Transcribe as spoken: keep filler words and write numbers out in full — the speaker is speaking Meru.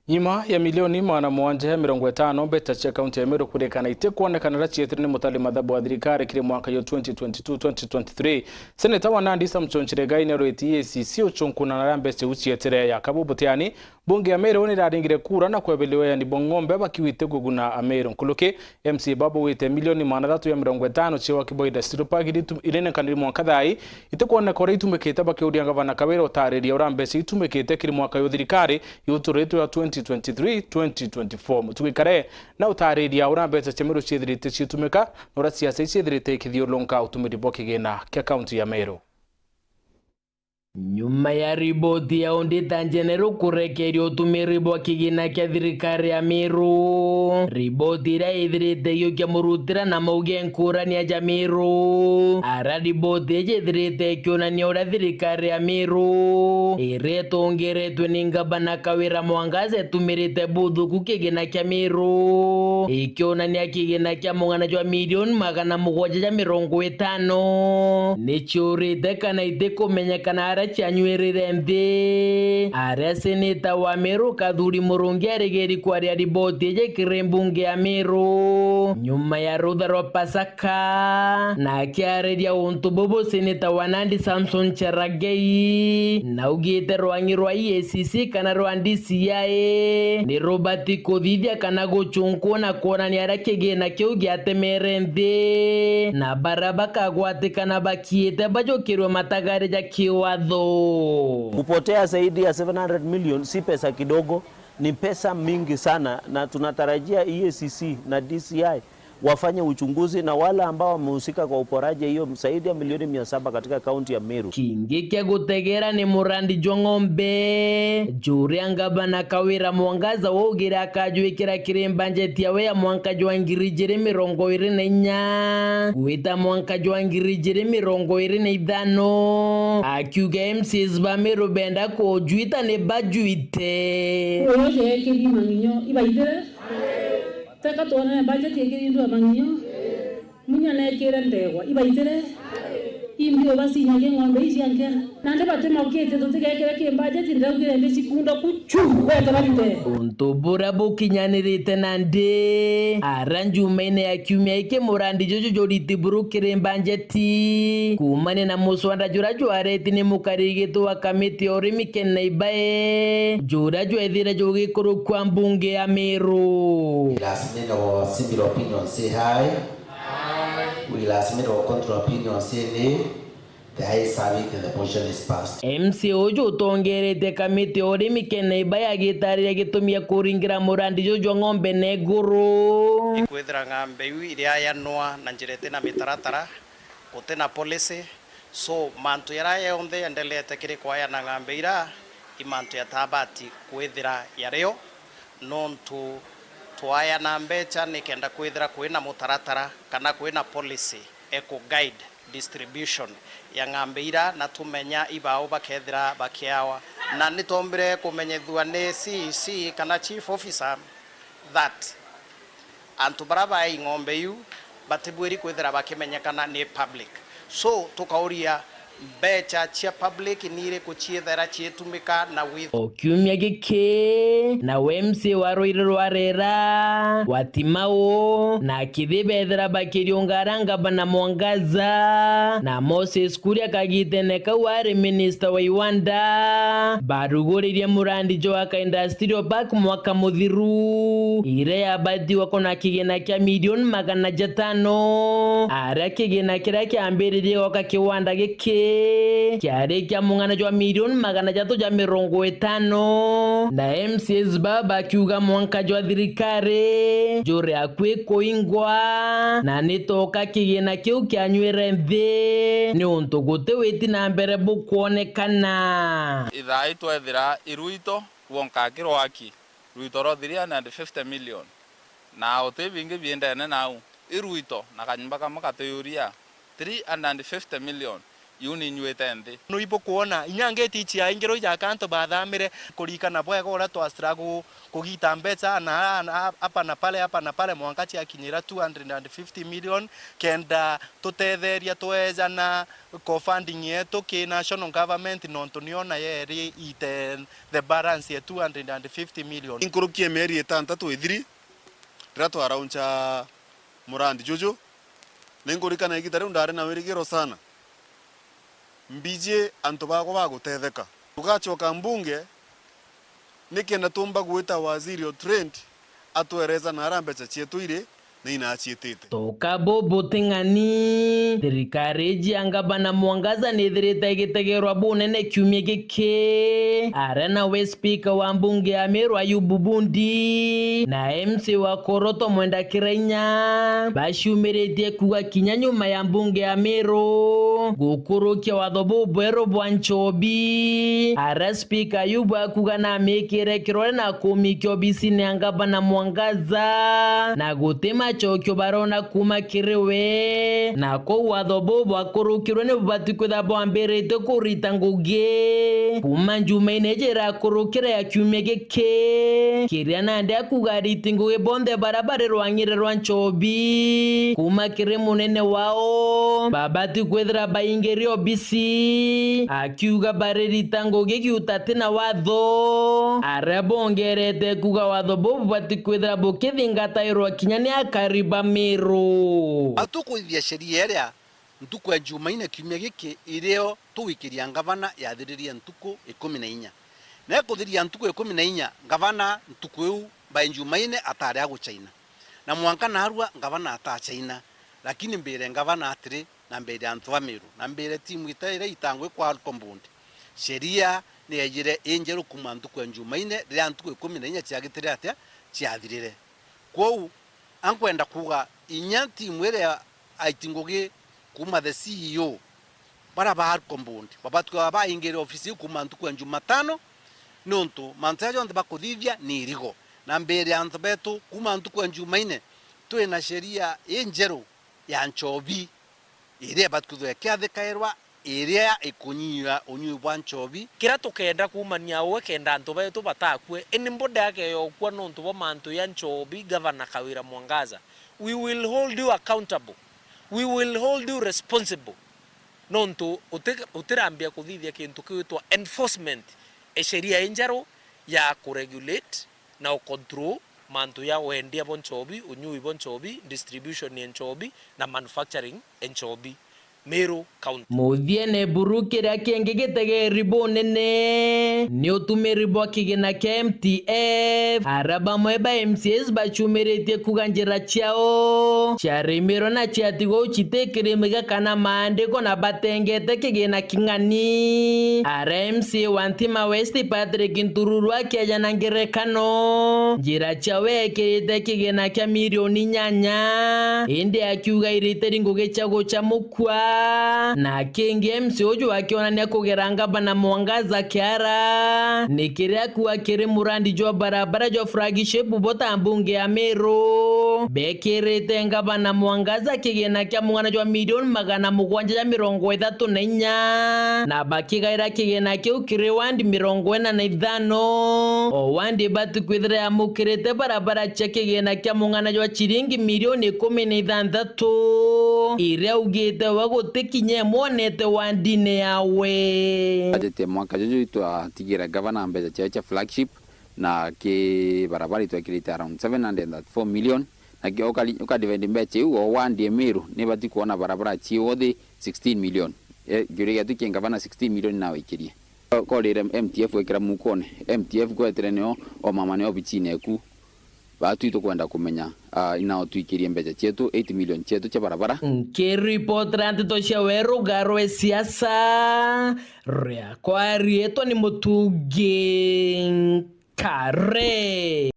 Nyuma ya milioni magana mugwanja ya mirongo itano mbeca cia kaunti ya Meru kurikana itikwonekana iria cietire ni mutari mathabu wa thirikari kiri mwaka yo twenty twenty-two twenty twenty-three, seneta wa Nandi Samson Chirigai niarwiti E A C C ucunkuna na aria mbeca iu cietire. Ya kabu butiani, mbunge ya Meru niraringire kura na kwebelwa yani bwa ng'ombe bakiwite kuguna Ameru. Nkuluki, M C A babugite milioni magana athatu ya mirongo itano cia waki bwa industrial park iria itu-, irenekanire mwanka thaa ii itikwoneka uria itumikite, bakiuria ngavana Kawira utariria uria mbeca itumikite kiri mwaka yo thirikari yuturitwe ya twenty twenty-three twenty twenty-four. Mutugi Kare na utariria uria mbeca cia Meru ciethirite ciitumika na uria siasa iciethirite ikithiurunka utumiri bwa kigina kia kaunti ya Meru. Nyuma ya riboti ya Auditor General kurekeria utumiri bwa kigina kia thirikari ya Meru, riboti iria ithirite igiukia murutira na mauge nkurania ja Meru, ara riboti iji ithirite ikionania uria thirikari ya Meru iria itongeretwe ni ngavana Kawira Mwangaza itumirite buthuku kigina kia Meru, ikionania kigina kia mung'ana jwa milioni magana mugwanja ja mirongo itano ni ciurite kana itikumenyekana aria cianyuirire nthi. Aria seneta wa Meru Kathuri Murungi arigeri kwaria riboti iji kiri mbunge ya Meru nyuma ya rutha rwa Pasaka, na akiariria untu bubu, seneta wa Nandi Samson Cherargei naugite rwang'i rwa E A C C kana rwa D C I ni rubati kuthithia kana gucunkua na kwonania aria kigina kiu giatemere nthi, na bara bakagwatikana bakiite bajukirwe matagari ja kiwatho. Kupotea zaidi ya seven hundred million si pesa kidogo, ni pesa mingi sana, na tunatarajia E A C C na D C I wafanye uchunguzi na wale ambao wamehusika kwa uporaji hiyo zaidi ya milioni mia saba katika kaunti ya Meru. Kingi kia gutegera ni murandi jwa ng'ombe, juria ngavana Kawira Mwangaza waugire akajwikira kiri mbanjeti yawe ya mwanka jwa ngiri ijiri mirongo iri na inya gwita mwanka jwa ngiri ijiri mirongo iri na ithano, akiuga M C As ba Meru benda kujwita ni bajwite. Uyu jeekiri mang'inyo ibaithire. Teka twonere budget ikirindua mang'inyo. Munya nekire ndegwa ibaitire. Imbi ubacinyagia ng'ombe ici cia nkea. Nandi batimaukitie tutigekire ki budget, ndaugire mbi cikunda kuchu wete barite. Untu buria bukinyanirite nandi ara njumaine ya kiumia giki murandi juju juriti buru kiri budget kumania na muswanda juria jwareti ni mukariri gitu wa kamiti ya urimi Ken Naibae, juria jwethire jugikurukua mbunge ya Meru. Last minute or similar opinion say aye. Aye. We last minute or contrary opinion say nay. The ayes have it and the motion is passed. M C A uju utongerete kamiti ya urimi Ken Naibae agitariria gitumi ya kuringira murandi juju jwa ng'ombe na iguru. Ikwithira ng'ambe iu iriayanwa na njira itina mitaratara, gutina policy, so mantu jaria jonthe jendelete kiri kwayana ng'ambe ira i mantu jatabati kwithira jario. Nontu twayana mbecha nikenda kwithira kwina mutaratara kana kwina policy eku guide distribution ya ng'ambe ira na tumenya ibau bakethira bakiawa. Na nitwombire kumenyithua ni C E C kana chief officer that antu bara bai ng'ombe iu batibwiri kwithira bakimenyekana ni public. So, tukauria, mbecha cia public ni iriku ciithira ciitumika na with. O kiumia giki, nawe M C A wa Ruiri rwa Rera, wa Timau, na Kithi bethira bakiriunga aria ngavana Mwangaza na Moses Kuria kagitene kau ari minister wa iwanda, baruguririe murandi jwa ka industrial park mwaka muthiru, iria yabatiwa kona kigina kia milioni magana jatano, aria kigina kiria kiambiririe goka kiwanda giki kiari kia mung'ana jwa milioni magana jatu ja mirongo itano, na M C As baba bakiuga mwanka jwa thirikari juri akui kuingwa, na nitoka kigina kiu kianyuire nthi, niuntu guti witi na mbere bukwonekana. Ithaa itwethira iruito rwonka kirwaki. Rwito rwa three hundred and fifty million. Na uti bingi biendene nau. I rwito na kanyumba kamwe katiyuria. Three hundred and fifty million. Iu ni nyuite nthi. No ibukwona, inya ngeti ici aingirwe ijaka antu bathamire, kurikana bwega uria twa struggle kugita mbeca na, na, hapa na pale, hapa na pale, mwanka ciakinyira two hundred and fifty million, kenda tutetheria twejana co-funding yetu ki national government, nontu niyo nayo iri ite the balance ya two hundred and fifty million. Inkuruki ya mieri itantatu ithiri, riria twarauncha murandi juju, ni nkurikana igita riu ndari na wirigiro sana. Mbiji antu bakwa bagutetheka. Tugacoka mbunge, nikenda tumba gwita waziri o trade, atwereza nara mbeca cietu iri na inaciitite. Toka bubu ting'ani, thirikari iji ya ngavana Mwangaza nithirite igitegerwa bunene kiumia giki. Aria nawe spika wa mbunge ya Meru Ayubu Bundi na M C wa Koroto Mwenda Kirainya baciumiritie kuuga kinya nyuma ya mbunge ya Meru gukurukia watho bubweru bwa nchobi, aria spika Ayubu akuuga namikire kirore na kumikia obisine ya ngavana Mwangaza, na guti macokio barona kuuma kiri we. Na kou watho buu bwakurukirwe ni bubati kwithirwa bwambiritie kurita ngugi kuuma njumaine iji irakurukire ya kiumia giki, kiria nandi akuuga ariti ngugi bonthe baria bari rwang'ire rwa nchobi kuuma kiri munene wao babati kwithira baingiri obisi, akiuga baririta ngugi giutati na watho, aria bongerete kuuga watho buu bubati kwithira bukithingatairwa kinya ni akari ba Meru. Atukuithia sheria iria ntuku ya Jumaine kiumia giki irio tugwikiria ngavana yathiririe ntuku ikumi na inya. Na ikuthiria ntuku ikumi na inya, ngavana ntuku iu by Jumaine atari aguchaina. Na mwanka narua ngavana atachaina. Lakini mbire ngavana atiri, na mbire antu ba Meru, na mbire timu ita iria itangwi kwa Alcon Board, sheria ni yaijire injeru kuuma ntuku ya Jumaine, riria ntuku ikumi na inya ciagitire atia? Ciathirire. Kwou, ankwenda kuuga, inya timu iria aiti ngugi kuuma the C E O, baria ba Alcon Board, babatwi kwithirwa baingire ofisi iu kuuma ntuku ya Jumatano, niuntu mantu jaria jonthe bakuthithia ni irigo. Na mbire antu betu, kuuma ntuku ya Jumaine, twina sheria injeru ya nchobi, iria ibatwi kwithirwa ikiathikairwa, iria ikunyia unyui bwa nchobi. Kiria tukenda kuumania uu kenda antu betu batakue, anybody akeyokua nontu bwa mantu ya nchobi, Gavana Kawira Mwangaza, we will hold you accountable, we will hold you responsible, nontu uti-, utirambia kuthithia kintu kiwitwa enforcement, e sheria injeru ya kuregulate na ucontrol mantu ya wendia bwa nchobi, unyui bwa nchobi, distribution ya nchobi, na manufacturing ya nchobi Meru County. Muthiene buru, kiria kingi gitegeri bunene ni utumiri bwa kigina kia M T F, aria bamwe ba M C As bacumiritie kuuga njira ciao ciarimirwe na ciatigwa u citikirimiga kana maandiko na batengete kigina king'ani. Aria M C A wa Ntima West Patrick Ntururu akejana ngerekano, njira ciawe ekirite kigina kia milioni inyanya, indi akiuga iriteri ngugi cia gucamukua. Na kingi M C A uju akionania kugera ngavana Mwangaza kiara, ni kiria akuuga kiri murandi jwa barabara jwa flagship bo ta mbunge ya Meru, bekirite ngavana Mwangaza kigina kia mung'ana jwa milioni magana mugwanja ja mirongo ithatu na inya, na bakigaira kigina kiu kiri wandi mirongo ina na ithano. O wandi ibati kwithira yamukirite barabara cia kigina kia mung'ana jwa ciringi milioni ikumi na ithanthatu, iria augite we guti kinya imwe onete wandine yawe. Budget ya mwaka juju itwatigira ngavana mbeca ciawe cia flagship, na ki barabara itwekirite around seven hundred and thirty-four million, na ki ukari-, ukadivide mbeca iu, o wandi e Meru nibati kwona barabara ciothe sixteen million. E, kiuria giatu ki ngavana sixteen million nawe ikirie. Korire M T F gwikira mukone, M T F kwetire nio o mama nio obichine eku. Batwi tukwenda kumenya, ah, inao twikirie mbeca cietu, eight million cietu cia barabara. Nkiripotera nteto cia weru garwe siasa, riakwa riitwa ni Mutungi Nkare.